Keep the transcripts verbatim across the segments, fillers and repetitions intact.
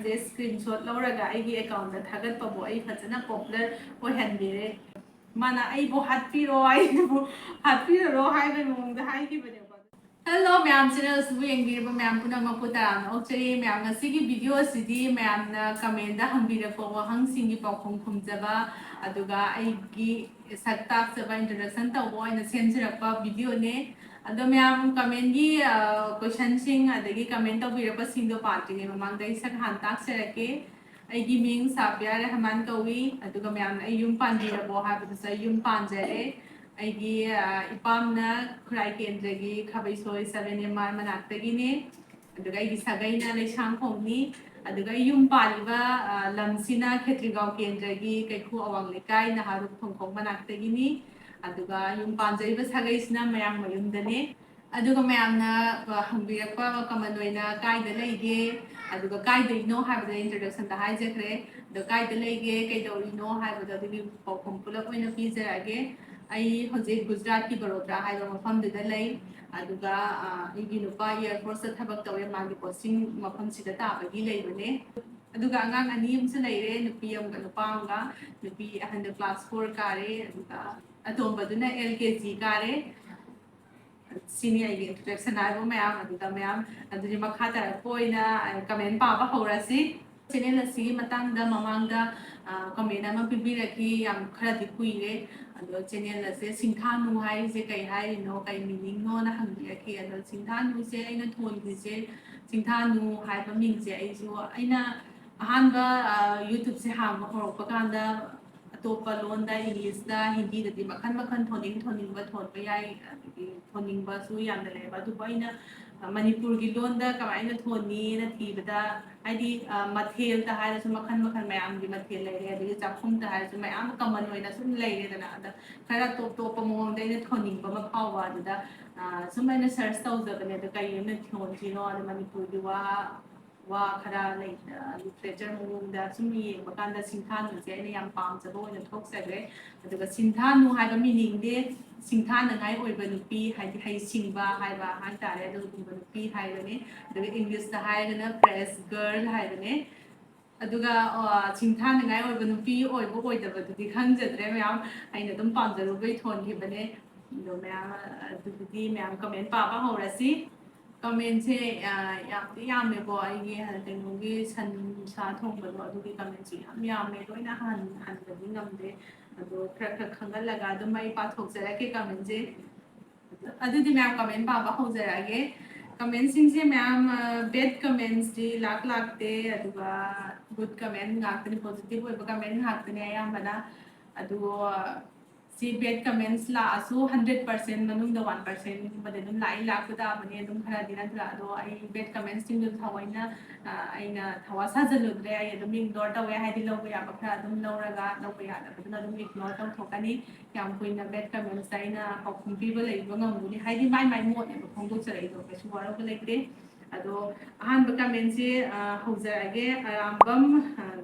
ꯁꯦ screen ꯁꯣꯠ ꯂꯧꯔꯒ ꯑꯩꯒꯤ ꯑꯦꯀꯥꯎꯟꯗ ꯊꯥꯒꯠꯄꯕꯨ ꯑꯩ ꯐꯖꯅ ꯄꯣꯄꯨꯂꯔ ꯑꯣꯏꯍꯟꯕꯤꯔꯦ꯫ ꯃꯥꯅ ꯑꯩꯕꯨ ꯍꯥꯠꯄꯤꯔꯣ, ꯑꯩꯕꯨ ꯍꯥꯠꯄꯤꯔꯔꯣ ꯍꯥꯏꯕꯒꯤ ꯃꯑꯣꯡꯗ ꯍꯥꯏꯈꯤꯕꯅꯦꯕ꯫ ꯍꯦꯜꯂꯣ ꯃꯌꯥꯝ, ꯆꯦꯅꯦꯜ ꯑꯁꯤꯕꯨ ꯌꯦꯡꯕꯤꯔꯤꯕ ꯃꯌꯥꯝ ꯄꯨꯝꯅꯃꯛꯄꯨ ꯇꯔꯥꯝꯅ ꯑꯣꯛꯆꯔꯤ꯫ ꯃꯌꯥꯝ, ꯉꯁꯤꯒꯤ ꯚꯤꯗꯤꯑꯣ ꯑꯁꯤꯗꯤ ꯃꯌꯥꯝꯅ ꯀꯃꯦꯟꯗ ꯍꯪꯕꯤꯔꯛꯄ ꯋꯥꯍꯪꯁꯤꯡꯒꯤ ꯄꯥꯎꯈꯨꯝ ꯈꯨꯝꯖꯕ, ꯑꯗꯨꯒ ꯑꯩꯒꯤ ꯁꯛ ꯇꯥꯛꯆꯕ, ꯏꯟꯇ꯭ꯔꯣꯗꯛꯁꯟ ꯇꯧꯕ ꯑꯣꯏꯅ ꯁꯦꯝꯖꯔꯛꯄ ꯚꯤꯗꯤꯑꯣꯅꯦ꯫ ꯑꯗꯣ ꯃꯌꯥꯝ ꯀꯃꯦꯟꯒꯤ, ꯑ, ꯀꯣꯏꯁꯟꯁꯤꯡ ꯑꯗꯒꯤ ꯀꯃꯦꯟ ꯇꯧꯕꯤꯔꯛꯄꯁꯤꯡꯗꯣ ꯄꯥꯗ꯭ꯔꯤꯉꯩ ꯃꯃꯥꯡꯗ ꯑꯩ ꯁꯛ ꯍꯥꯟꯅ ꯇꯥꯛꯆꯔꯛꯀꯦ꯫ ꯑꯩꯒꯤ ꯃꯤꯡ ꯁꯥꯕꯤꯌꯥ ꯔꯦꯍꯃꯥꯟ ꯀꯧꯏ, ꯑꯗꯨꯒ ꯃꯌꯥꯝꯅ ꯑꯩ ꯌꯨꯝ ꯄꯥꯟꯕꯤꯔꯕꯣ ꯍꯥꯏꯕꯗꯨꯁꯨ ꯑꯩ ꯌꯨꯝ ꯄꯥꯟꯖꯔꯦ꯫ ꯑꯩꯒꯤ, ꯑ, ꯏꯄꯥꯝꯅ ꯈꯨꯔꯥꯏ ꯀꯦꯟꯗ꯭ꯔꯒꯤ ꯈꯥꯕꯩꯁꯣꯏ ꯁꯚꯦꯟ ꯑꯦꯝ ꯑꯥꯔ ꯃꯅꯥꯛꯇꯒꯤꯅꯤ꯫ ꯑꯗꯨꯒ ꯑꯩꯒꯤ ꯁꯥꯒꯩꯅ ꯂꯩꯁꯥꯡꯈꯣꯡꯅꯤ꯫ ꯑꯗꯨꯒ ꯑꯩ ꯌꯨꯝ ꯄꯥꯜꯂꯤꯕ, ꯑ, ꯂꯝꯁꯤꯅ ꯈꯦꯇ꯭ꯔꯤꯒꯥꯎ ꯀꯦꯟꯗ꯭ꯔꯒꯤ ꯀꯩꯈꯨ ꯑꯋꯥꯡ ꯂꯩꯀꯥꯏ, ꯅꯍꯥꯔꯨꯞ ꯊꯣꯡꯈꯣꯡ ꯃꯅꯥꯛꯇꯒꯤꯅꯤ꯫ ꯑꯗꯨꯒ ꯌꯨꯝ ꯄꯥꯟꯖꯔꯤꯕ ꯁꯥꯒꯩꯁꯤꯅ ꯃꯌꯥꯡꯃꯌꯨꯝꯗꯅꯦ꯫ ꯑꯗꯨꯒ ꯃꯌꯥꯝꯅ, ꯑ, ꯍꯪꯕꯤꯔꯛꯄ ꯀꯃꯟ ꯑꯣꯏꯅ ꯀꯥꯏꯗ ꯂꯩꯒꯦ, ꯑꯗꯨꯒ ꯀꯥꯏꯗꯒꯤꯅꯣ ꯍꯥꯏꯕꯗ ꯏꯟꯇ꯭ꯔꯣꯗꯛꯁꯟꯗ ꯍꯥꯏꯖꯈ꯭ꯔꯦ꯫ ꯑꯗꯣ ꯀꯥꯏꯗ ꯂꯩꯒꯦ, ꯀꯩꯗꯧꯔꯤꯅꯣ ꯍꯥꯏꯕꯗꯣ ꯑꯗꯨꯒꯤ ꯄꯥꯎꯈꯨꯝ ꯄꯨꯂꯞ ꯑꯣꯏꯅ ꯄꯤꯖꯔꯛꯑꯒꯦ꯫ ꯑꯩ ꯍꯧꯖꯤꯛ ꯒꯨꯖꯔꯥꯠꯀꯤ ꯕꯔꯣꯗꯥ ꯍꯥꯏꯕ ꯃꯐꯝꯗꯨꯗ ꯂꯩ꯫ ꯑꯗꯨꯒ, ꯑ, ꯑꯩꯒꯤ ꯅꯨꯄꯥ ꯑꯦꯌꯥꯔ ꯐꯣꯔꯁꯇ ꯊꯕꯛ ꯇꯧꯋꯦ, ꯃꯥꯒꯤ ꯄꯣꯁꯇꯤꯡ ꯃꯐꯝꯁꯤꯗ ꯇꯥꯕꯒꯤ ꯂꯩꯕꯅꯦ꯫ ꯑꯗꯨꯒ ꯑꯉꯥꯡ ꯑꯅꯤ ꯑꯃꯁꯨ ꯂꯩꯔꯦ, ꯅꯨꯄꯤ ꯑꯃꯒ ꯅꯨꯄꯥ ꯑꯃꯒ꯫ ꯅꯨꯄꯤ ꯑꯍꯟꯗ ꯀ꯭ꯂꯥꯁ ꯐꯣꯔ ꯀꯥꯔꯦ, ꯑꯗꯨꯒ ꯑꯇꯣꯝꯕꯗꯨꯅ ꯑꯦꯜ ꯀꯦ ꯖꯤ ꯀꯥꯔꯦ꯫ ꯁꯤꯅꯤ ꯑꯩꯒꯤ ꯏꯟꯇ꯭ꯔꯣꯗꯛꯁꯟ ꯍꯥꯏꯕꯨ ꯃꯌꯥꯝ꯫ ꯑꯗꯨꯗ ꯃꯌꯥꯝ, ꯑꯗꯨꯗꯤ ꯃꯈꯥ ꯇꯥꯔꯛꯄ ꯑꯣꯏꯅ ꯀꯃꯦꯟ ꯄꯥꯕ ꯍꯧꯔꯁꯤ꯫ ꯆꯦꯅꯦꯜ ꯑꯁꯤꯒꯤ ꯃꯇꯥꯡꯗ ꯃꯃꯥꯡꯗ, ꯑ, ꯀꯃꯦꯟ ꯑꯃ ꯄꯤꯕꯤꯔꯛꯈꯤ, ꯌꯥꯝ ꯈꯔꯗꯤ ꯀꯨꯏꯔꯦ꯫ ꯑꯗꯣ ꯆꯦꯅꯦꯜ ꯑꯁꯦ ꯁꯤꯡꯊꯥꯅꯨ ꯍꯥꯏꯔꯤꯁꯦ ꯀꯩ ꯍꯥꯏꯔꯤꯅꯣ, ꯀꯩ ꯃꯤꯅꯤꯡꯅꯣꯅ ꯍꯪꯕꯤꯔꯛꯈꯤ꯫ ꯑꯗꯣ ꯁꯤꯡꯊꯥꯅꯨꯁꯦ ꯑꯩꯅ ꯊꯣꯟꯈ꯭ꯔꯤꯁꯦ, ꯁꯤꯡꯊꯥꯅꯨ ꯍꯥꯏꯕ ꯃꯤꯡꯁꯦ ꯑꯩꯁꯨ, ꯑꯩꯅ ꯑꯍꯥꯟꯕ, ꯑ, ꯌꯨꯇ꯭ꯌꯨꯕꯁꯦ ꯍꯥꯡꯕ ꯍꯧꯔꯛꯄ ꯀꯥꯟꯗ ꯑꯇꯣꯞꯄ ꯂꯣꯟꯗ, ꯏꯪꯂꯤꯁꯇ, ꯍꯤꯟꯗꯤꯗꯗꯤ ꯃꯈꯜ ꯃꯈꯜ ꯊꯣꯟꯅꯤꯡ ꯊꯣꯟꯅꯤꯡꯕ ꯊꯣꯟꯕ ꯌꯥꯏ, ꯑꯗꯒꯤ ꯊꯣꯟꯅꯤꯡꯕꯁꯨ ꯌꯥꯝꯅ ꯂꯩꯌꯦꯕ꯫ ꯑꯗꯨꯕꯨ ꯑꯩꯅ, ꯑ, ꯃꯅꯤꯄꯨꯔꯒꯤ ꯂꯣꯟꯗ ꯀꯃꯥꯏꯅ ꯊꯣꯟꯅꯤꯅ ꯊꯤꯕꯗ, ꯍꯥꯏꯗꯤ, ꯑ, ꯃꯊꯦꯜꯗ ꯍꯥꯏꯔꯁꯨ ꯃꯈꯜ ꯃꯈꯜ ꯃꯌꯥꯝꯒꯤ ꯃꯊꯦꯜ ꯂꯩꯔꯦ, ꯑꯗꯒꯤ ꯆꯥꯛꯈꯨꯝꯗ ꯍꯥꯏꯔꯁꯨ ꯃꯌꯥꯝ ꯀꯃꯟ ꯑꯣꯏꯅ ꯁꯨꯝ ꯂꯩꯔꯦꯗꯅ꯫ ꯑꯗ ꯈꯔ ꯇꯣꯞ ꯇꯣꯞꯄ ꯃꯑꯣꯡꯗ ꯑꯩꯅ ꯊꯣꯟꯅꯤꯡꯕ ꯑꯃ ꯐꯥꯎꯕ, ꯑꯗꯨꯗ, ꯑ, ꯁꯨꯝ ꯑꯩꯅ ꯁꯔꯆ ꯇꯧꯖꯕꯅꯦ꯫ ꯑꯗꯣ ꯀꯩ ꯑꯣꯏꯅ ꯊꯣꯟꯁꯤꯅꯣ, ꯑꯗ ꯃꯅꯤꯄꯨꯔꯒꯤ ꯋꯥ ꯋꯥ ꯈꯔ ꯂꯩ, ꯂꯤꯇꯔꯦꯆꯔ ꯃꯑꯣꯡꯗ ꯁꯨꯝ ꯌꯦꯡꯕ ꯀꯥꯟꯗ ꯁꯤꯡꯊꯥꯅꯨꯁꯦ ꯑꯩꯅ ꯌꯥꯝ ꯄꯥꯝꯖꯕ ꯑꯣꯏꯅ ꯊꯣꯛꯆꯈ꯭ꯔꯦ꯫ ꯑꯗꯨꯒ ꯁꯤꯡꯊꯥꯅꯨ ꯍꯥꯏꯕ ꯃꯤꯅꯤꯡꯗꯤ ꯁꯤꯡꯊꯥꯅꯉꯥꯏ ꯑꯣꯏꯕ ꯅꯨꯄꯤ, ꯍꯥꯏꯗꯤ ꯍꯩꯁꯤꯡꯕ ꯍꯥꯏꯕ ꯍꯥꯏꯇꯥꯔꯦ, ꯑꯗꯨꯒꯨꯝꯕ ꯅꯨꯄꯤ ꯍꯥꯏꯕꯅꯦ꯫ ꯑꯗꯨꯒ ꯏꯪꯂꯤꯁꯇ ꯍꯥꯏꯔꯒꯅ ꯐ꯭ꯔꯦꯁ ꯒꯔꯜ ꯍꯥꯏꯕꯅꯦ꯫ ꯑꯗꯨꯒ ꯁꯤꯡꯊꯥꯅꯉꯥꯏ ꯑꯣꯏꯕ ꯅꯨꯄꯤ ꯑꯣꯏꯕ ꯑꯣꯏꯗꯕꯗꯨꯗꯤ ꯈꯪꯖꯗ꯭ꯔꯦ ꯃꯌꯥꯝ, ꯑꯩꯅ ꯑꯗꯨꯝ ꯄꯥꯝꯖꯔꯨꯕꯩ ꯊꯣꯟꯈꯤꯕꯅꯦ꯫ ꯑꯗꯣ ꯃꯌꯥꯝ, ꯑꯗꯨꯗꯤ ꯃꯌꯥꯝ ꯀꯃꯦꯟ ꯄꯥꯕ ꯍꯧꯔꯁꯤ꯫ ꯀꯃꯦꯟꯁꯦ ꯌꯥꯝꯗꯤ ꯌꯥꯝꯃꯦꯀꯣ꯫ ꯑꯩꯒꯤ ꯀꯩꯅꯣꯒꯤ ꯁꯟ ꯁꯥ ꯊꯣꯡꯕꯗꯣ, ꯑꯗꯨꯒꯤ ꯀꯃꯦꯟꯁꯨ ꯌꯥꯝ ꯌꯥꯝꯃꯦ꯫ ꯂꯣꯏꯅ ꯍꯟꯕꯗꯤ ꯉꯝꯗꯦ꯫ ꯑꯗꯣ ꯈꯔ ꯈꯔ ꯈꯪꯍꯜꯂꯒ ꯑꯗꯨꯝ ꯑꯩ ꯄꯥꯊꯣꯛꯆꯔꯛꯀꯦ ꯀꯃꯦꯟꯁꯦ꯫ ꯑꯗꯨꯗꯤ ꯃꯌꯥꯝ ꯀꯃꯦꯟ ꯄꯥꯕ ꯍꯧꯖꯔꯛꯑꯒꯦ꯫ ꯀꯃꯦꯟꯁꯤꯡꯁꯦ ꯃꯌꯥꯝ, ꯕꯦꯗ ꯀꯃꯦꯟꯁꯇꯤ ꯂꯥꯛ ꯂꯥꯛꯇꯦ, ꯑꯗꯨꯒ ꯒꯨꯗ ꯀꯃꯦꯟ ꯉꯥꯛꯇꯅꯤ, ꯄꯣꯖꯤꯇꯤꯚ ꯑꯣꯏꯕ ꯀꯃꯦꯟ ꯉꯥꯛꯇꯅꯤ ꯑꯌꯥꯝꯕꯅ꯫ ꯑꯗꯨ ꯁꯤ ꯕꯦꯗ ꯀꯃꯦꯟꯁ ꯂꯥꯛꯑꯁꯨ ꯍꯟꯗ꯭ꯔꯦꯠ ꯄꯥꯔꯁꯦꯟ ꯃꯅꯨꯡꯗ ꯋꯥꯟ ꯄꯥꯔꯁꯦꯟꯒꯨꯝꯕꯗꯤ ꯑꯗꯨꯝ ꯂꯥꯛꯏ, ꯂꯥꯛꯄ ꯇꯥꯕꯅꯤ ꯑꯗꯨꯝ ꯈꯔꯗꯤ, ꯅꯠꯇ꯭ꯔꯥ? ꯑꯗꯣ ꯑꯩ ꯕꯦꯗ ꯀꯃꯦꯟꯁꯁꯤꯡꯗꯨ ꯊꯑꯣꯏꯅ ꯑꯩꯅ ꯊꯋꯥ ꯁꯥꯖꯜꯂꯨꯗ꯭ꯔꯦ꯫ ꯑꯩ ꯑꯗꯨꯝ ꯏꯒꯅꯣꯔ ꯇꯧꯋꯦ, ꯍꯥꯏꯗꯤ ꯂꯧꯕ ꯌꯥꯕ ꯈꯔ ꯑꯗꯨꯝ ꯂꯧꯔꯒ ꯂꯧꯕ ꯌꯥꯗꯕꯗꯨꯅ ꯑꯗꯨꯝ ꯏꯒꯅꯣꯔ ꯇꯧꯊꯣꯛꯀꯅꯤ꯫ ꯌꯥꯝ ꯀꯨꯏꯅ ꯕꯦꯗ ꯀꯃꯦꯟꯁꯇ ꯑꯩꯅ ꯄꯥꯎꯈꯨꯝ ꯄꯤꯕ ꯂꯩꯕ ꯉꯝꯒꯅꯤ, ꯍꯥꯏꯗꯤ ꯃꯥꯏ ꯃꯥꯏ ꯃꯣꯠꯅꯦꯕ ꯐꯣꯡꯗꯣꯛꯆꯔꯛꯏꯗꯣ, ꯀꯩꯁꯨ ꯋꯥꯔꯧꯕ ꯂꯩꯇꯦ꯫ ꯑꯗꯣ ꯑꯍꯥꯟꯕ ꯀꯃꯦꯟꯁꯦ ꯍꯧꯖꯔꯛꯑꯒꯦ꯫ ꯑꯔꯥꯝꯕꯝ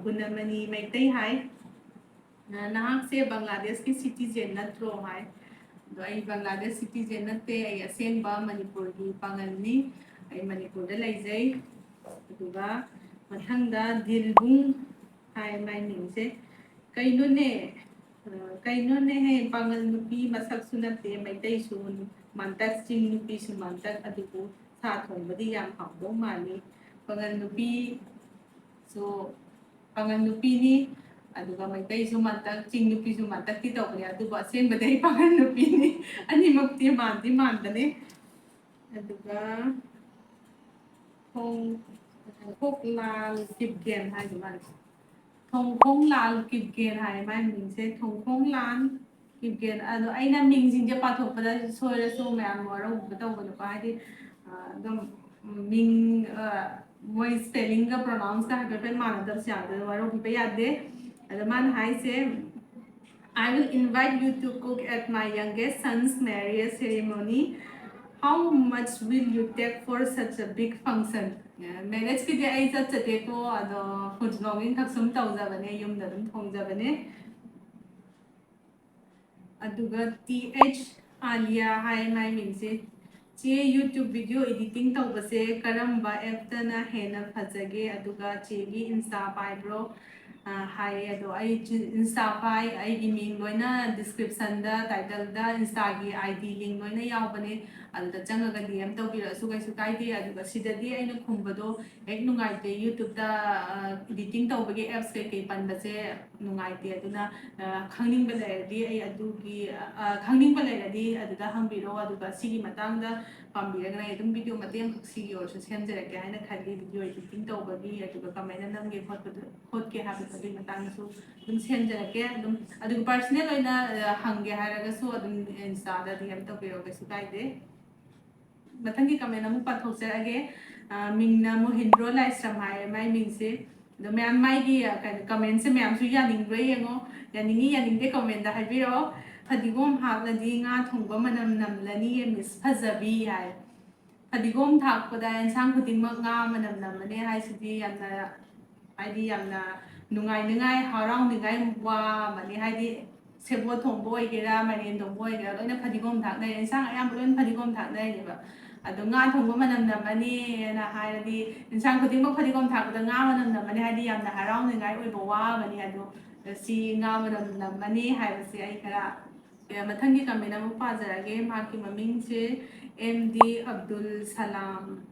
ꯒꯨꯅꯃꯅꯤ ꯃꯩꯇꯩ ꯍꯥꯏ, "ꯅꯍꯥꯛꯁꯦ ꯕꯪꯒ꯭ꯂꯥꯗꯦꯁꯀꯤ ꯁꯤꯇꯤꯖꯦꯟ ꯅꯠꯇ꯭ꯔꯣ?" ꯍꯥꯏ꯫ ꯑꯗꯣ ꯑꯩ ꯕꯪꯒ꯭ꯂꯥꯗꯦꯁ ꯁꯤꯇꯤꯖꯦꯟ ꯅꯠꯇꯦ, ꯑꯩ ꯑꯁꯦꯡꯕ ꯃꯅꯤꯄꯨꯔꯒꯤ ꯄꯥꯉꯜꯅꯤ꯫ ꯑꯩ ꯃꯅꯤꯄꯨꯔꯗ ꯂꯩꯖꯩ꯫ ꯑꯗꯨꯒ ꯃꯊꯪꯗ ꯗꯤꯜꯕꯨꯡ ꯍꯥꯏ ꯃꯥꯏ ꯃꯤꯡꯁꯦ꯫ "ꯀꯩꯅꯣꯅꯦ, ꯀꯩꯅꯣꯅꯦꯍꯦ, ꯄꯥꯉꯜ ꯅꯨꯄꯤ ꯃꯁꯛꯁꯨ ꯅꯠꯇꯦ, ꯃꯩꯇꯩꯁꯨ ꯃꯥꯟꯇꯛ, ꯆꯤꯡ ꯅꯨꯄꯤꯁꯨ ꯃꯥꯟꯇꯛ, ꯑꯗꯨꯕꯨ ꯁꯥ ꯊꯣꯡꯕꯗꯤ ꯌꯥꯝ ꯍꯥꯎꯗꯧ ꯃꯥꯜꯂꯤ꯫ ꯄꯥꯉꯜ ꯅꯨꯄꯤꯁꯨ ꯄꯥꯉꯜ ꯅꯨꯄꯤꯅꯤ, ꯑꯗꯨꯒ ꯃꯩꯇꯩꯁꯨ ꯃꯥꯟꯇꯛ, ꯆꯤꯡ ꯅꯨꯄꯤꯁꯨ ꯃꯥꯟꯇꯛꯇꯤ ꯇꯧꯕꯅꯦ, ꯑꯗꯨꯕꯨ ꯑꯁꯦꯡꯕꯗꯤ ꯑꯩ ꯄꯥꯉꯜ ꯅꯨꯄꯤꯅꯤ꯫ ꯑꯅꯤꯃꯛꯇꯤ ꯃꯥꯟꯗꯤ ꯃꯥꯟꯕꯅꯦ꯫ ꯑꯗꯨꯒ ꯊꯣꯡ-, ꯊꯣꯡꯈꯣꯛ ꯂꯥꯜ ꯀꯤꯞꯒꯦꯟ ꯍꯥꯏꯗꯨ ꯃꯥꯜꯂꯦ꯫ ꯊꯣꯡꯈꯣꯡ ꯂꯥꯜ ꯀꯤꯞꯒꯦꯟ ꯍꯥꯏ ꯃꯥꯏ ꯃꯤꯡꯁꯦ, ꯊꯣꯡꯈꯣꯡ ꯂꯥꯜ ꯀꯤꯞꯒꯦꯟ꯫ ꯑꯗꯣ ꯑꯩꯅ ꯃꯤꯡꯁꯤꯡꯁꯦ ꯄꯥꯊꯣꯛꯄꯗ ꯁꯣꯏꯔꯁꯨ ꯃꯌꯥꯝ ꯋꯥꯔꯧꯕꯤꯕ ꯇꯧꯒꯅꯨꯀꯣ, ꯍꯥꯏꯗꯤ ꯑꯗꯨꯝ ꯃꯤꯡ, ꯃꯣꯏ ꯁ꯭ꯄꯦꯂꯤꯡꯒ ꯄ꯭ꯔꯣꯅꯥꯎꯟꯁꯀ ꯍꯥꯏꯐꯦꯠ ꯃꯥꯟꯅꯗꯕꯁꯨ ꯌꯥꯎꯗꯅ ꯋꯥꯔꯧꯕꯤꯕ ꯌꯥꯗꯦ꯫ ꯑꯗꯣ ꯃꯥꯅ ꯍꯥꯏꯁꯦ, "I will invite you to cook at my youngest son's marriage ceremony. How much will you take for such a big function?" ꯃꯦꯔꯦꯖꯀꯤꯗꯤ ꯑꯩ ꯆꯠꯆꯗꯦꯀꯣ, ꯑꯗꯣ ꯐꯨꯗ ꯕ꯭ꯂꯣꯒꯤꯡ ꯈꯛ ꯁꯨꯝ ꯇꯧꯖꯕꯅꯦ, ꯌꯨꯝꯗ ꯑꯗꯨꯝ ꯊꯣꯡꯖꯕꯅꯦ꯫ ꯑꯗꯨꯒ ꯇꯤ ꯑꯩꯆ ꯑꯥꯂꯤꯌꯥ ꯍꯥꯏ ꯃꯥꯏ ꯃꯤꯡꯁꯦ꯫ "ꯆꯦ, ꯌꯨꯇ꯭ꯌꯨꯕ ꯚꯤꯗꯤꯑꯣ ꯏꯗꯤꯇꯤꯡ ꯇꯧꯕꯁꯦ ꯀꯔꯝꯕ ꯑꯦꯞꯇꯅ ꯍꯦꯟꯅ ꯐꯖꯒꯦ? ꯑꯗꯨꯒ ꯆꯦꯒꯤ ꯏꯟꯁꯇꯥ ꯄꯥꯏꯕ꯭ꯔꯣ?" ꯑ, ꯍꯥꯏꯌꯦ꯫ ꯑꯗꯣ ꯑꯩ ꯏꯟꯁꯇꯥ ꯄꯥꯏ, ꯑꯩꯒꯤ ꯃꯤꯡ ꯂꯣꯏꯅ ꯗꯤꯁꯀ꯭ꯔꯤꯞꯁꯟꯗ, ꯇꯥꯏꯇꯜꯗ ꯏꯟꯁꯇꯥꯒꯤ ꯑꯥꯏ ꯗꯤ ꯂꯤꯡ ꯂꯣꯏꯅ ꯌꯥꯎꯕꯅꯦ꯫ ꯑꯗꯨꯗ ꯆꯪꯉꯒ ꯗꯤ ꯑꯦꯝ ꯇꯧꯕꯤꯔꯛꯑꯁꯨ ꯀꯩꯁꯨ ꯀꯥꯏꯗꯦ꯫ ꯑꯗꯨꯒ ꯁꯤꯗꯗꯤ ꯑꯩꯅ ꯈꯨꯝꯕꯗꯣ ꯍꯦꯛ ꯅꯨꯡꯉꯥꯏꯇꯦ꯫ ꯌꯨꯇ꯭ꯌꯨꯕꯇ, ꯑ, ꯏꯗꯤꯇꯤꯡ ꯇꯧꯕꯒꯤ ꯑꯦꯞꯁ ꯀꯩꯀꯩ ꯄꯟꯕꯁꯦ ꯅꯨꯡꯉꯥꯏꯇꯦ꯫ ꯑꯗꯨꯅ, ꯑ, ꯈꯪꯅꯤꯡꯕ ꯂꯩꯔꯗꯤ ꯑꯩ ꯑꯗꯨꯒꯤ, ꯑ, ꯈꯪꯅꯤꯡꯕ ꯂꯩꯔꯗꯤ ꯑꯗꯨꯗ ꯍꯪꯕꯤꯔꯛꯑꯣ꯫ ꯑꯗꯨꯒ ꯁꯤꯒꯤ ꯃꯇꯥꯡꯗ ꯄꯥꯝꯕꯤꯔꯒꯅ ꯑꯩ ꯑꯗꯨꯝ ꯚꯤꯗꯤꯑꯣ ꯃꯇꯦꯛ ꯑꯃꯈꯛ ꯁꯤꯒꯤ ꯑꯣꯏꯔꯁꯨ ꯁꯦꯝꯖꯔꯛꯀꯦ ꯍꯥꯏꯅ ꯈꯜꯂꯤ꯫ ꯚꯤꯗꯤꯑꯣ ꯏꯗꯤꯇꯤꯡ ꯇꯧꯕꯒꯤ, ꯑꯗꯨꯒ ꯀꯃꯥꯏꯅ ꯅꯝꯒꯦ ꯈꯣꯠꯄꯗꯣ, ꯈꯣꯠꯀꯦ ꯍꯥꯏꯕꯗꯣ ꯑꯗꯨꯒꯤ ꯃꯇꯥꯡꯗꯁꯨ ꯑꯗꯨꯝ ꯁꯦꯝꯖꯔꯛꯀꯦ꯫ ꯑꯗꯨꯝ, ꯑꯗꯨꯒ ꯄꯔꯁꯅꯦꯜ ꯑꯣꯏꯅ, ꯑ, ꯍꯪꯒꯦ ꯍꯥꯏꯔꯒꯁꯨ ꯑꯗꯨꯝ ꯏꯟꯁꯇꯥꯗ ꯗꯤ ꯑꯦꯝ ꯇꯧꯕꯤꯔꯛꯑꯣ, ꯀꯩꯁꯨ ꯀꯥꯏꯗꯦ꯫ ꯃꯊꯪꯒꯤ ꯀꯃꯦꯟ ꯑꯃꯨꯛ ꯄꯥꯊꯣꯛꯆꯔꯛꯑꯒꯦ꯫ ꯑ, ꯃꯤꯡꯅ ꯃꯣꯍꯤꯟꯗ꯭ꯔꯣ ꯂꯥꯏꯁ꯭ꯔꯝ ꯍꯥꯏꯌꯦ ꯃꯥꯏ ꯃꯤꯡꯁꯦ꯫ ꯑꯗꯣ ꯃꯌꯥꯝ ꯃꯥꯏꯒꯤ, ꯑ, ꯀꯩꯅꯣ, ꯀꯃꯦꯟꯁꯦ ꯃꯌꯥꯝꯁꯨ ꯌꯥꯅꯤꯡꯕ꯭ꯔꯥ ꯌꯦꯡꯉꯣ꯫ ꯌꯥꯅꯤꯡꯉꯤ ꯌꯥꯅꯤꯡꯗꯦ ꯀꯃꯦꯟꯗ ꯍꯥꯏꯕꯤꯔꯛꯑꯣ꯫ "ꯐꯗꯤꯒꯣꯝ ꯍꯥꯞꯂꯗꯤ ꯉꯥ ꯊꯣꯡꯕ ꯃꯅꯝ ꯅꯝꯂꯅꯤꯌꯦ ꯃꯤꯁ ꯐꯖꯕꯤ" ꯍꯥꯏ꯫ ꯐꯗꯤꯒꯣꯝ ꯊꯥꯛꯄꯗ ꯑꯦꯟꯁꯥꯡ ꯈꯨꯗꯤꯡꯃꯛ ꯉꯥ ꯃꯅꯝ ꯅꯝꯃꯅꯤ ꯍꯥꯏꯁꯤꯗꯤ ꯌꯥꯝꯅ, ꯍꯥꯏꯗꯤ ꯌꯥꯝꯅ ꯅꯨꯡꯉꯥꯏꯅꯤꯡꯉꯥꯏ, ꯍꯔꯥꯎꯅꯤꯡꯉꯥꯏ ꯋꯥ ꯑꯃꯅꯤ꯫ ꯍꯥꯏꯗꯤ ꯁꯦꯕꯣꯠ ꯊꯣꯡꯕ ꯑꯣꯏꯒꯦꯔꯥ, ꯃꯥꯏꯔꯦꯟ ꯊꯣꯡꯕ ꯑꯣꯏꯒꯦꯔꯥ, ꯂꯣꯏꯅ ꯐꯗꯤꯒꯣꯝ ꯊꯥꯛꯅꯩ꯫ ꯏꯟꯁꯥꯡ ꯑꯌꯥꯝꯕ ꯂꯣꯏꯅ ꯐꯗꯤꯒꯣꯝ ꯊꯥꯛꯅꯩꯅꯦꯕ꯫ ꯑꯗꯣ ꯉꯥ ꯊꯣꯡꯕ ꯃꯅꯝ ꯅꯝꯃꯅꯤꯅ ꯍꯥꯏꯔꯗꯤ, ꯏꯟꯁꯥꯡ ꯈꯨꯗꯤꯡꯃꯛ ꯐꯗꯤꯒꯣꯝ ꯊꯥꯛꯄꯗ ꯉꯥ ꯃꯅꯝ ꯅꯝꯃꯅꯤ ꯍꯥꯏꯗꯤ ꯌꯥꯝꯅ ꯍꯔꯥꯎꯅꯤꯡꯉꯥꯏ ꯑꯣꯏꯕ ꯋꯥ ꯑꯃꯅꯤ꯫ ꯑꯗꯣ ꯁꯤ ꯉꯥ ꯃꯅꯝ ꯅꯝꯃꯅꯤ ꯍꯥꯏꯕꯁꯦ ꯑꯩ ꯈꯔ, ꯑꯦ, ꯃꯊꯪꯒꯤ ꯀꯃꯦꯟ ꯑꯃꯨꯛ ꯄꯥꯖꯔꯛꯑꯒꯦ꯫ ꯃꯍꯥꯛꯀꯤ ꯃꯃꯤꯡꯁꯦ ꯑꯦꯝ ꯗꯤ ꯑꯕꯗꯨꯜ ꯁꯂꯥꯝ꯫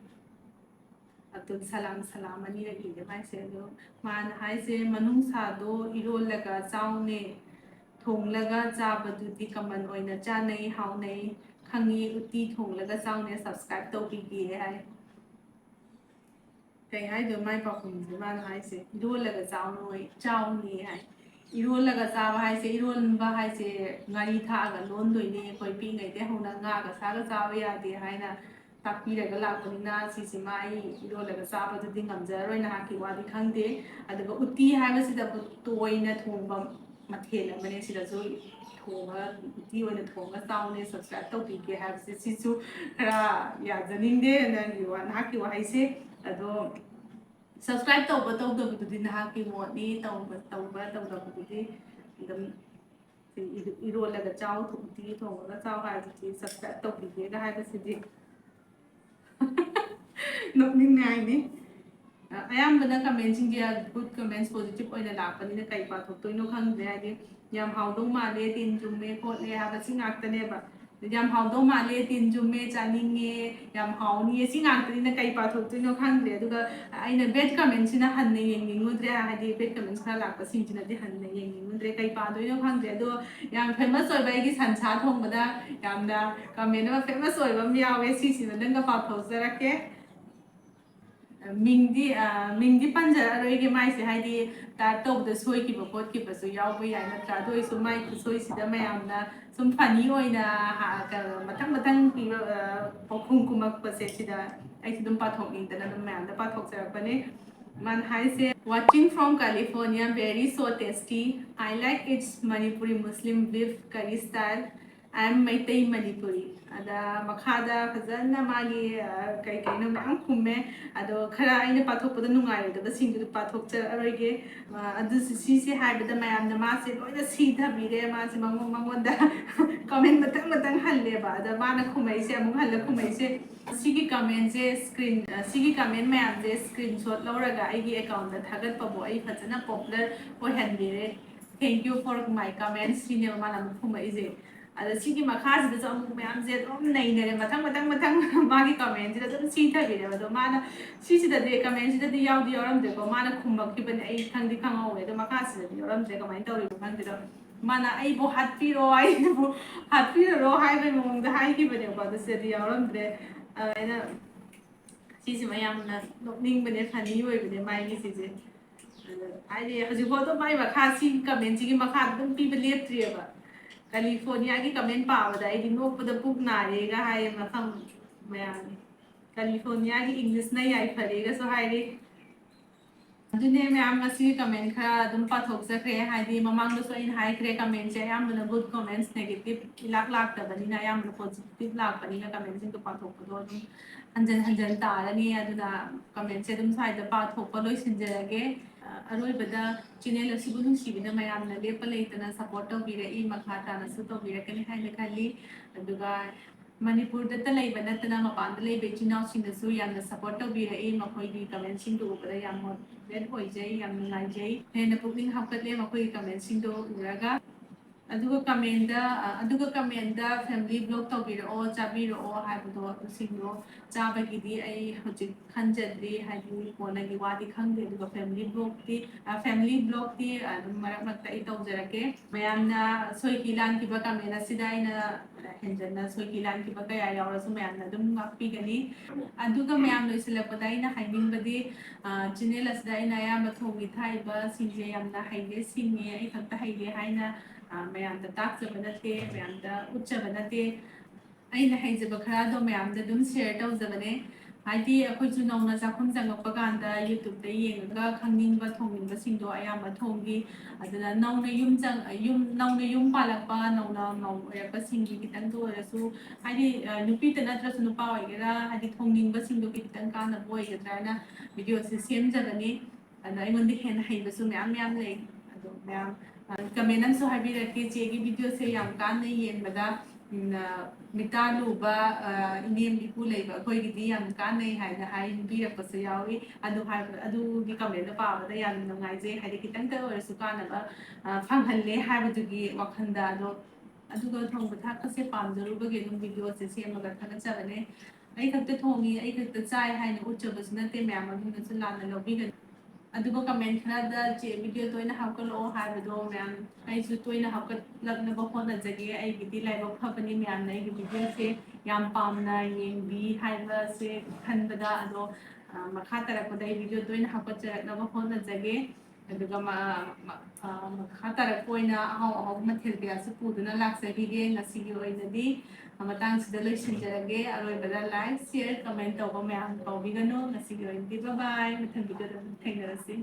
ꯑꯕꯗꯨꯜ ꯁꯂꯥꯝ, ꯁꯂꯥꯝ ꯑꯅꯤꯔꯛ ꯏꯔꯦ ꯃꯥꯏꯁꯦ꯫ ꯑꯗꯣ ꯃꯥꯅ ꯍꯥꯏꯁꯦ, "ꯃꯅꯨꯡꯁꯥꯗꯣ ꯏꯔꯣꯜꯂꯒ ꯆꯥꯎꯅꯦ, ꯊꯣꯡꯂꯒ ꯆꯥꯕꯗꯨꯗꯤ ꯀꯃꯟ ꯑꯣꯏꯅ ꯆꯥꯅꯩ, ꯍꯥꯎꯅꯩ, ꯈꯪꯉꯤ, ꯎꯇꯤ ꯊꯣꯡꯂꯒ ꯆꯥꯎꯅꯦ, ꯁꯕꯁꯀ꯭ꯔꯥꯏꯕ ꯇꯧꯕꯤꯒꯦ" ꯍꯥꯏ꯫ ꯀꯩ ꯍꯥꯏꯗꯣꯏ ꯃꯥꯏ ꯄꯥꯎꯈꯨꯝꯁꯦ? ꯃꯥꯅ ꯍꯥꯏꯁꯦ, "ꯏꯔꯣꯜꯂꯒ ꯆꯥꯎꯅꯣꯏ-, ꯆꯥꯎꯅꯦ" ꯍꯥꯏ꯫ ꯏꯔꯣꯜꯂꯒ ꯆꯥꯕ ꯍꯥꯏꯁꯦ, ꯏꯔꯣꯟꯕ ꯍꯥꯏꯁꯦ ꯉꯥꯔꯤ ꯊꯥꯛꯑꯒ ꯂꯣꯟꯗꯣꯏꯅꯦ꯫ ꯑꯩꯈꯣꯏ ꯄꯤꯛꯏꯉꯩꯗꯩ ꯍꯧꯅ ꯉꯥꯒ ꯁꯥꯒ ꯆꯥꯕ ꯌꯥꯗꯦ ꯍꯥꯏꯅ ꯇꯥꯛꯄꯤꯔꯒ ꯂꯥꯛꯄꯅꯤꯅ, ꯁꯤꯁꯤꯃ ꯑꯩ ꯏꯔꯣꯜꯂꯒ ꯆꯥꯕꯗꯨꯗꯤ ꯉꯝꯖꯔꯔꯣꯏ, ꯅꯍꯥꯛꯀꯤ ꯋꯥꯗꯤ ꯈꯪꯗꯦ꯫ ꯑꯗꯨꯒ ꯎꯇꯤ ꯍꯥꯏꯕꯁꯤꯗꯕꯨ ꯇꯣꯏꯅ ꯊꯣꯡꯕ ꯃꯊꯦꯜ ꯑꯃꯅꯦ꯫ ꯁꯤꯗꯁꯨ ꯊꯣꯡꯉ, ꯎꯇꯤ ꯑꯣꯏꯅ ꯊꯣꯡꯉ ꯆꯥꯎꯅꯦ, ꯁꯕꯁꯀ꯭ꯔꯥꯏꯕ ꯇꯧꯕꯤꯒꯦ ꯍꯥꯏꯕꯁꯦ, ꯁꯤꯁꯨ ꯈꯔ ꯌꯥꯖꯅꯤꯡꯗꯦ꯫ ꯅꯪꯒꯤ ꯋꯥ-, ꯅꯍꯥꯛꯀꯤ ꯋꯥꯍꯩꯁꯦ ꯑꯗꯣ subscribe ꯇꯧꯕ ꯇꯧꯗꯕꯗꯨꯗꯤ ꯅꯍꯥꯛꯀꯤ ꯃꯣꯠꯅꯤ꯫ ꯇꯧꯕ ꯇꯧꯕ ꯇꯧꯗꯕꯗꯨꯗꯤ ꯑꯗꯨꯝ ꯏꯔꯣꯜꯂꯒ ꯆꯥꯎ, ꯎꯇꯤ ꯊꯣꯡꯉꯒ ꯆꯥꯎ ꯍꯥꯏꯕꯁꯤ subscribe ꯇꯧꯕꯤꯒꯦꯒ ꯍꯥꯏꯕꯁꯤꯗꯤ ꯅꯣꯛꯅꯤꯡꯉꯥꯏꯅꯤ꯫ ꯑ, ꯑꯌꯥꯝꯕꯅ commentꯁꯤꯡꯁꯦ good comments, positive ꯑꯣꯏꯅ ꯂꯥꯛꯄꯅꯤꯅ ꯀꯩ ꯄꯥꯊꯣꯛꯇꯣꯏꯅꯣ ꯈꯪꯗ꯭ꯔꯦ꯫ ꯍꯥꯏꯗꯤ ꯌꯥꯝ ꯍꯥꯎꯗꯧ ꯃꯥꯜꯂꯦ, ꯇꯤꯟ ꯆꯨꯝꯃꯦ ꯈꯣꯠꯂꯦ ꯍꯥꯏꯕ ꯁꯤ ꯉꯥꯛꯇꯅꯦꯕ꯫ ꯌꯥꯝ ꯍꯥꯎꯗꯧ ꯃꯥꯜꯂꯦ, ꯇꯤꯟ ꯆꯨꯝꯃꯦ, ꯆꯥꯅꯤꯡꯉꯦ, ꯌꯥꯝ ꯍꯥꯎꯅꯤꯌꯦ, ꯁꯤ ꯉꯥꯛꯇꯅꯤꯅ ꯀꯩ ꯄꯥꯊꯣꯛꯇꯣꯏꯅꯣ ꯈꯪꯗ꯭ꯔꯦ꯫ ꯑꯗꯨꯒ ꯑꯩꯅ bad commentꯁꯤꯅ ꯍꯟꯅ ꯌꯦꯡꯅꯤꯡꯉꯨꯗ꯭ꯔꯦ, ꯍꯥꯏꯗꯤ bad comments ꯈꯔ ꯂꯥꯛꯄꯁꯤꯡꯁꯤꯅꯗꯤ ꯍꯟꯅ ꯌꯦꯡꯅꯤꯡꯉꯨꯗ꯭ꯔꯦ꯫ ꯀꯩ ꯄꯥꯗꯣꯏꯅꯣ ꯈꯪꯗ꯭ꯔꯦ꯫ ꯑꯗꯣ ꯌꯥꯝ famous ꯑꯣꯏꯕ ꯑꯩꯒꯤ ꯁꯟꯁꯥ ꯊꯣꯡꯕꯗ ꯌꯥꯝꯅ comment ꯑꯃ famous ꯑꯣꯏꯕ ꯑꯃ ꯌꯥꯎꯋꯦ, ꯁꯤꯁꯤꯃ ꯅꯪꯒ ꯄꯥꯊꯣꯛꯆꯔꯛꯀꯦ꯫ ꯃꯤꯡꯗꯤ, ꯑ, ꯃꯤꯡꯗꯤ ꯄꯟꯖꯔꯛꯑꯔꯣꯏꯒꯦ ꯃꯥꯏꯁꯦ, ꯍꯥꯏꯗꯤ type ꯇꯧꯕꯗ ꯁꯣꯏꯈꯤꯕ ꯈꯣꯠꯈꯤꯕꯁꯨ ꯌꯥꯎꯕ ꯌꯥꯏ ꯅꯠꯇ꯭ꯔꯥ? ꯑꯗꯨ ꯑꯣꯏꯔꯁꯨ ꯃꯥꯏ ꯈꯨꯁꯣꯏꯁꯤꯗ ꯃꯌꯥꯝꯅ ꯁꯨꯝ funny ꯑꯣꯏꯅ, ꯍꯥ-, ꯀ-, ꯃꯊꯪ ꯃꯊꯪ ꯄꯤꯕ, ꯑ, ꯄꯥꯎꯈꯨꯝ ꯀꯨꯝꯃꯛꯄꯁꯦ ꯁꯤꯗ ꯑꯩꯁꯨ ꯑꯗꯨꯝ ꯄꯥꯊꯣꯛꯅꯤꯡꯗꯅ ꯑꯗꯨꯝ ꯃꯌꯥꯝꯗ ꯄꯥꯊꯣꯛꯆꯔꯛꯄꯅꯦ꯫ ꯃꯥꯅ ꯍꯥꯏꯁꯦ, "Watching from California, very so tasty. I like its Manipuri Muslim beef curry style. I am Meitei Manipuri." ꯑꯗ ꯃꯈꯥꯗ ꯐꯖꯅ ꯃꯥꯒꯤ, ꯑ, ꯀꯩ ꯀꯩꯅꯣ ꯃꯌꯥꯝ ꯈꯨꯝꯃꯦ꯫ ꯑꯗꯣ ꯈꯔ ꯑꯩꯅ ꯄꯥꯊꯣꯛꯄꯗ ꯅꯨꯡꯉꯥꯏꯔꯣꯏꯗꯕꯁꯤꯡꯗꯨꯗꯤ ꯄꯥꯊꯣꯛꯆꯔꯛꯑꯔꯣꯏꯒꯦ꯫ ꯑ, ꯑꯗꯨꯁꯨ ꯁꯤꯁꯦ ꯍꯥꯏꯕꯗ ꯃꯌꯥꯝꯅ ꯃꯥꯁꯦ ꯂꯣꯏꯅ ꯁꯤꯊꯕꯤꯔꯦ꯫ ꯃꯥꯁꯦ ꯃꯉꯣꯟ-, ꯃꯉꯣꯟꯗ comment ꯃꯊꯪ ꯃꯊꯪ ꯍꯜꯂꯦꯕ꯫ ꯑꯗ ꯃꯥꯅ ꯈꯨꯝꯃꯛꯏꯁꯦ, ꯑꯃꯨꯛ ꯍꯜꯂ ꯈꯨꯝꯃꯛꯏꯁꯦ, ꯁꯤꯒꯤ commentꯁꯦ screen, ꯑ, ꯁꯤꯒꯤ comment ꯃꯌꯥꯝꯁꯦ screenshot ꯂꯧꯔꯒ ꯑꯩꯒꯤ accountꯇ ꯊꯥꯒꯠꯄꯕꯨ ꯑꯩ ꯐꯖꯅ popular ꯑꯣꯏꯍꯟꯕꯤꯔꯦ꯫ "Thank you for my comments" ꯁꯤꯅꯦꯕ ꯃꯥꯅ ꯑꯃꯨꯛ ꯈꯨꯝꯃꯛꯏꯁꯦ꯫ ꯑꯗ ꯁꯤꯒꯤ ꯃꯈꯥꯁꯤꯗꯁꯨ ꯑꯃꯨꯛ ꯃꯌꯥꯝꯁꯦ ꯑꯗꯨꯝ ꯅꯩꯅꯔꯦ, ꯃꯊꯪ ꯃꯊꯪ ꯃꯊꯪ ꯃꯥꯒꯤ commentꯁꯤꯗ ꯑꯗꯨꯝ ꯁꯤꯊꯕꯤꯔꯦꯕ꯫ ꯑꯗꯣ ꯃꯥꯅ ꯁꯤꯁꯤꯗꯗꯤ, commentꯁꯤꯗꯗꯤ ꯌꯥꯎꯗꯤ ꯌꯥꯎꯔꯝꯗ꯭ꯔꯦꯀꯣ, ꯃꯥꯅ ꯈꯨꯝꯃꯛꯈꯤꯕꯅꯦ, ꯑꯩ ꯈꯪꯗꯤ ꯈꯪꯍꯧꯋꯦ꯫ ꯑꯗꯣ ꯃꯈꯥꯁꯤꯗꯗꯤ ꯌꯥꯎꯔꯝꯗ꯭ꯔꯦ, ꯀꯃꯥꯏꯅ ꯇꯧꯔꯤꯅꯣ ꯈꯪꯗꯦ꯫ ꯑꯗꯣ ꯃꯥꯅ "ꯑꯩꯕꯨ ꯍꯥꯠꯄꯤꯔꯣ, ꯑꯩꯕꯨ ꯍꯥꯠꯄꯤꯔꯔꯣ" ꯍꯥꯏꯕꯒꯤ ꯃꯑꯣꯡꯗ ꯍꯥꯏꯈꯤꯕꯅꯦꯕ꯫ ꯑꯗꯣ ꯁꯤꯗꯗꯤ ꯌꯥꯎꯔꯝꯗ꯭ꯔꯦ꯫ ꯑꯗꯨꯃꯥꯏꯅ ꯁꯤꯁꯤꯃ ꯌꯥꯝꯅ ꯅꯣꯛꯅꯤꯡꯕꯅꯦ, funny ꯑꯣꯏꯕꯅꯦ ꯃꯥꯒꯤ ꯁꯤꯁꯦ꯫ ꯑꯗ ꯍꯥꯏꯗꯤ ꯍꯧꯖꯤꯛꯐꯥꯎ ꯑꯗꯨꯝ ꯃꯥꯏ ꯃꯈꯥ, ꯁꯤ commentꯁꯤꯒꯤ ꯃꯈꯥ ꯑꯗꯨꯝ ꯄꯤꯕ ꯂꯦꯞꯇ꯭ꯔꯤꯑꯕ꯫ Californiaꯒꯤ comment ꯄꯥꯕꯗ ꯑꯩꯗꯤ ꯅꯣꯛꯄꯗ ꯄꯨꯛ ꯅꯥꯔꯦꯒ ꯍꯥꯏꯌꯦ ꯃꯐꯝ ꯃꯌꯥꯝ꯫ Californiaꯒꯤ Englishꯅ ꯌꯥꯏꯐꯔꯦꯒꯁꯨ ꯍꯥꯏꯔꯤ꯫ ꯑꯗꯨꯅꯦ ꯃꯌꯥꯝ, ꯉꯁꯤ comment ꯈꯔ ꯑꯗꯨꯝ ꯄꯥꯊꯣꯛꯆꯈ꯭ꯔꯦ꯫ ꯍꯥꯏꯗꯤ ꯃꯃꯥꯡꯗꯁꯨ ꯑꯩꯅ ꯍꯥꯏꯈ꯭ꯔꯦ, commentꯁꯦ ꯑꯌꯥꯝꯕꯅ good comments, negative ꯏꯂꯥꯛ ꯂꯥꯛꯇꯕꯅꯤꯅ, ꯑꯌꯥꯝꯕꯅ positive ꯂꯥꯛꯄꯅꯤꯅ commentꯁꯤꯡꯗꯣ ꯄꯥꯊꯣꯛꯄꯗꯣ ꯑꯗꯨꯝ ꯍꯟꯖꯟ ꯍꯟꯖꯟ ꯇꯥꯔꯅꯤ꯫ ꯑꯗꯨꯅ commentꯁꯦ ꯑꯗꯨꯝ ꯁ꯭ꯋꯥꯏꯗ ꯄꯥꯊꯣꯛꯄ ꯂꯣꯏꯁꯤꯟꯖꯔꯒꯦ꯫ ꯑ, ꯑꯔꯣꯏꯕꯗ channel ꯑꯁꯤꯕꯨ ꯅꯨꯡꯁꯤꯕꯤꯅ ꯃꯌꯥꯝꯅ ꯂꯦꯞꯄ ꯂꯩꯇꯅ support ꯇꯧꯕꯤꯔꯛꯏ, ꯃꯈꯥ ꯇꯥꯅꯁꯨ ꯇꯧꯕꯤꯔꯛꯀꯅꯤ ꯍꯥꯏꯅ ꯈꯜꯂꯤ꯫ ꯑꯗꯨꯒ ꯃꯅꯤꯄꯨꯔꯗꯇ ꯂꯩꯕ ꯅꯠꯇꯅ ꯃꯄꯥꯟꯗ ꯂꯩꯕ ꯏꯆꯤꯟ ꯏꯅꯥꯎꯁꯤꯡꯅꯁꯨ ꯌꯥꯝꯅ support ꯇꯧꯕꯤꯔꯛꯏ꯫ ꯃꯈꯣꯏꯒꯤ commentꯁꯤꯡꯗꯨ ꯎꯕꯗ ꯌꯥꯝ motivate ꯑꯣꯏꯖꯩ, ꯌꯥꯝ ꯅꯨꯡꯉꯥꯏꯖꯩ꯫ ꯍꯦꯟꯅ ꯄꯨꯛꯅꯤꯡ ꯍꯥꯞꯀꯠꯂꯦ ꯃꯈꯣꯏꯒꯤ commentꯁꯤꯡꯗꯣ ꯎꯔꯒ꯫ ꯑꯗꯨꯒ commentꯗ, ꯑ, ꯑꯗꯨꯒ commentꯗ family vlog ꯇꯧꯕꯤꯔꯛꯑꯣ, ꯆꯥꯕꯤꯔꯛꯑꯣ ꯍꯥꯏꯕꯗꯣ ꯑꯗꯨꯁꯤꯡꯗꯣ ꯆꯥꯕꯒꯤꯗꯤ ꯑꯩ ꯍꯧꯖꯤꯛ ꯈꯟꯖꯗ꯭ꯔꯤ, ꯍꯥꯏꯗꯤ ꯀꯣꯟꯅꯒꯤ ꯋꯥꯗꯤ ꯈꯪꯗꯦ꯫ ꯑꯗꯨꯒ family vlogꯇꯤ, ꯑ, family vlogꯇꯤ ꯑꯗꯨꯝ ꯃꯔꯛ ꯃꯔꯛꯇ ꯑꯩ ꯇꯧꯖꯔꯛꯀꯦ꯫ ꯃꯌꯥꯝꯅ ꯁꯣꯏꯈꯤ ꯂꯥꯟꯈꯤꯕ comment ꯑꯁꯤꯗ ꯑꯩꯅ ꯍꯦꯟꯖꯟꯅ ꯁꯣꯏꯈꯤ ꯂꯥꯟꯈꯤꯕ ꯀꯌꯥ ꯌꯥꯎꯔꯁꯨ ꯃꯌꯥꯝꯅ ꯑꯗꯨꯝ ꯉꯥꯛꯄꯤꯒꯅꯤ꯫ ꯑꯗꯨꯒ ꯃꯌꯥꯝ, ꯂꯣꯏꯁꯤꯜꯂꯛꯄꯗ ꯑꯩꯅ ꯍꯥꯏꯅꯤꯡꯕꯗꯤ, ꯑ, channel ꯑꯁꯤꯗ ꯑꯩꯅ ꯑꯌꯥꯝꯕ ꯊꯣꯡꯒꯦ ꯊꯥꯛꯏꯕꯁꯤꯡꯁꯦ ꯌꯥꯝꯅ ꯍꯩꯔꯦ ꯁꯤꯡꯉꯦ, ꯑꯩ ꯈꯛꯇ ꯍꯩꯔꯦ ꯍꯥꯏꯅ, ꯑ, ꯃꯌꯥꯝꯗ ꯇꯥꯛꯆꯕ ꯅꯠꯇꯦ, ꯃꯌꯥꯝꯗ ꯎꯠꯆꯕ ꯅꯠꯇꯦ꯫ ꯑꯩꯅ ꯍꯩꯖꯕ ꯈꯔꯗꯣ ꯃꯌꯥꯝꯗ ꯑꯗꯨꯝ share ꯇꯧꯖꯕꯅꯦ꯫ ꯍꯥꯏꯗꯤ ꯑꯩꯈꯣꯏꯁꯨ ꯅꯧꯅ ꯆꯥꯛꯈꯨꯝ ꯆꯪꯉꯛꯄ ꯀꯥꯟꯗ YouTubeꯇ ꯌꯦꯡꯉꯒ ꯈꯪꯅꯤꯡꯕ ꯊꯣꯡꯅꯤꯡꯕꯁꯤꯡꯗꯣ ꯑꯌꯥꯝꯕ ꯊꯣꯡꯈꯤ꯫ ꯑꯗꯨꯅ ꯅꯧꯅ ꯌꯨꯝ ꯆꯪ-, ꯌꯨꯝ, ꯅꯧꯅ ꯌꯨꯝ ꯄꯥꯜꯂꯛꯄ, ꯅꯧꯅ ꯃꯧ ꯑꯣꯏꯔꯛꯄꯁꯤꯡꯒꯤ ꯈꯤꯇꯪꯗ ꯑꯣꯏꯔꯁꯨ, ꯍꯥꯏꯗꯤ, ꯑ, ꯅꯨꯄꯤꯇ ꯅꯠꯇ꯭ꯔꯁꯨ ꯅꯨꯄꯥ ꯑꯣꯏꯒꯦꯔꯥ, ꯍꯥꯏꯗꯤ ꯊꯣꯡꯅꯤꯡꯕꯁꯤꯡꯗꯣ ꯈꯤꯇꯪ ꯀꯥꯟꯅꯕ ꯑꯣꯏꯒꯗ꯭ꯔꯥꯅ videoꯁꯦ ꯁꯦꯝꯖꯕꯅꯤ꯫ ꯑꯗꯣ ꯑꯩꯉꯣꯟꯗ ꯍꯦꯟꯅ ꯍꯩꯕꯁꯨ ꯃꯌꯥꯝ ꯃꯌꯥꯝ ꯂꯩ꯫ ꯑꯗꯣ ꯃꯌꯥꯝ, ꯑ, comment ꯑꯃꯁꯨ ꯍꯥꯏꯕꯤꯔꯛꯀꯦ, "ꯆꯦꯒꯤ videoꯁꯦ ꯌꯥꯝ ꯀꯥꯟꯅꯩ ꯌꯦꯡꯕꯗ, ꯎꯝ, ꯑ, ꯃꯤꯇꯥ ꯂꯨꯕ, ꯑ, ꯏꯅꯦꯝ ꯏꯀꯨ ꯂꯩꯕ ꯑꯩꯈꯣꯏꯒꯤꯗꯤ ꯌꯥꯝ ꯀꯥꯟꯅꯩ" ꯍꯥꯏꯅ ꯍꯥꯏꯕꯤꯔꯛꯄꯁꯨ ꯌꯥꯎꯏ꯫ ꯑꯗꯨ ꯍꯥꯏꯕ, ꯑꯗꯨꯒꯤ commentꯗꯣ ꯄꯥꯕꯗ ꯌꯥꯝꯅ ꯅꯨꯡꯉꯥꯏꯖꯩ, ꯍꯥꯏꯗꯤ ꯈꯤꯇꯪꯇ ꯑꯣꯏꯔꯁꯨ ꯀꯥꯟꯅꯕ, ꯑ, ꯐꯪꯍꯜꯂꯦ ꯍꯥꯏꯕꯗꯨꯒꯤ ꯋꯥꯈꯜꯗ꯫ ꯑꯗꯣ ꯑꯗꯨꯒ ꯊꯣꯡꯕ ꯊꯥꯛꯄꯁꯦ ꯄꯥꯝꯖꯔꯨꯕꯒꯤ ꯑꯗꯨꯝ videoꯁꯦ ꯁꯦꯝꯃꯒ ꯊꯥꯒꯠꯆꯕꯅꯦ꯫ ꯑꯩ ꯈꯛꯇ ꯊꯣꯡꯉꯤ, ꯑꯩ ꯈꯛꯇ ꯆꯥꯏ ꯍꯥꯏꯅ ꯎꯠꯆꯕꯁꯨ ꯅꯠꯇꯦ, ꯃꯌꯥꯝ ꯑꯗꯨꯅꯁꯨ ꯂꯥꯟꯅ ꯂꯧꯕꯤꯒꯅꯨ꯫ ꯑꯗꯨꯒ comment ꯈꯔꯗ "ꯆꯦ video ꯇꯣꯏꯅ ꯍꯥꯞꯀꯠꯂꯛꯑꯣ" ꯍꯥꯏꯕꯗꯣ ꯃꯌꯥꯝ, ꯑꯩꯁꯨ ꯇꯣꯏꯅ ꯍꯥꯞꯀꯠꯂꯛꯅꯕ ꯍꯣꯠꯅꯖꯒꯦ꯫ ꯑꯩꯒꯤꯗꯤ ꯂꯥꯏꯕꯛ ꯐꯕꯅꯤ ꯃꯌꯥꯝꯅ ꯑꯩꯒꯤ videoꯁꯦ ꯌꯥꯝ ꯄꯥꯝꯅ ꯌꯦꯡꯕꯤ ꯍꯥꯏꯕꯁꯦ ꯈꯟꯕꯗ꯫ ꯑꯗꯣ, ꯑ, ꯃꯈꯥ ꯇꯥꯔꯛꯄꯗ ꯑꯩ video ꯇꯣꯏꯅ ꯍꯥꯞꯀꯠꯆꯔꯛꯅꯕ ꯍꯣꯠꯅꯖꯒꯦ꯫ ꯑꯗꯨꯒ ꯃ- ꯃ- ꯑ, ꯃꯈꯥ ꯇꯥꯔꯛꯄ ꯑꯣꯏꯅ ꯑꯍꯥꯎ ꯑꯍꯥꯎꯕ ꯃꯊꯦꯜ ꯀꯌꯥꯁꯨ ꯄꯨꯗꯨꯅ ꯂꯥꯛꯆꯈꯤꯒꯦ꯫ ꯉꯁꯤꯒꯤ ꯑꯣꯏꯅꯗꯤ ꯃꯇꯥꯡꯁꯤꯗ ꯂꯣꯏꯁꯤꯟꯖꯔꯒꯦ꯫ ꯑꯔꯣꯏꯕꯗ like, share, comment ꯇꯧꯕ ꯃꯌꯥꯝ ꯀꯥꯎꯕꯤꯒꯅꯨ꯫ ꯉꯁꯤꯒꯤ ꯑꯣꯏꯅꯗꯤ bye bye, ꯃꯊꯪ video ꯗ ꯑꯃꯨꯛ ꯊꯦꯡꯅꯔꯁꯤ꯫